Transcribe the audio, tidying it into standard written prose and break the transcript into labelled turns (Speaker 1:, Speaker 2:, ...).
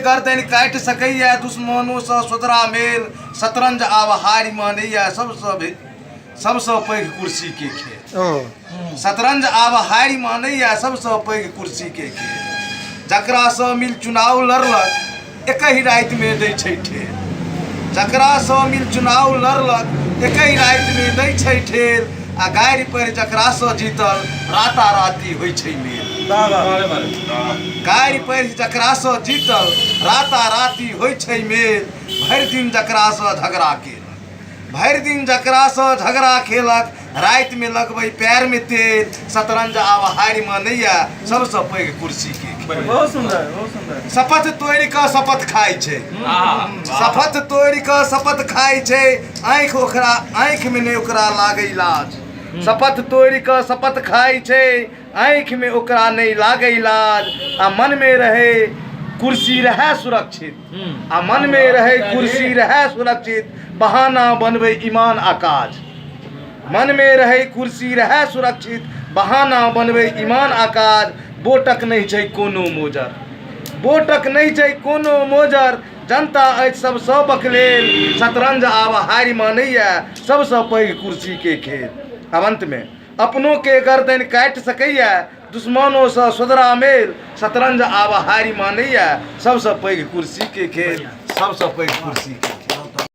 Speaker 1: गर्दनि काटि सकैए दुश्मनोसँ सोदरा मेल, शतरंज आब हारि मानैए सबसँ सबसँ पैघ कुर्सीके खेल। शतरंज आब हारि मानैए सबसँ पैघ कुर्सीके खेल। जकरासँ मिल चुनाव लड़लक एकहि रातिमे दै छै ठेल। जकरासँ मिल चुनाव लड़लक एकहि रातिमे दै छै ठेल। आ गारि पढ़ि जकरासँ जीतल राताराती होइ छै मेल। गारि पढ़ि जकरासँ जीतल राताराती होइ छै मेल। भरि दिन जकरासँ झगड़ा केलक, भरि दिन जकरासँ झगड़ा खेलक रातिमे लगबै पैरमे तेल। शतरंज आब हारि मानैए सबसँ पैघ कुर्सीके।
Speaker 2: बहुत सुंदर, बहुत सुंदर।
Speaker 1: शपथ तोड़ि कऽ शपथ खाइ छै, शपथ तोड़ि कऽ शपथ खाइ छै, आँखि ओकरा आँखिमे नहि ओकरा लागै लाज। शपथ तोड़ि कऽ शपथ खाइ छै, आँखिमे ओकरा नहि लागै लाज। आ मनमे रहै कुर्सी रहै सुरक्षित, आ मनमे रहै कुर्सी रहै सुरक्षित, बहाना बनबै ईमान आ काज। मनमे रहै कुर्सी रहै सुरक्षित, बहाना बनबै ईमान आ काज। बोटक नहि छै कोनो मोजर, बोटक नहि छै कोनो मोजर, जनता अछि सबसँ बकलेल। शतरंज आब हारि मानैए सबसँ पैघ कुर्सीके खेल। आब अन्तमे अपनो के गर्दनि काटि सकैए दुश्मनोसँ सोदरा मेल। शतरंज आब हारि मानैए सबसँ पैघ कुर्सीके खेल, सबसँ पैघ कुर्सीके।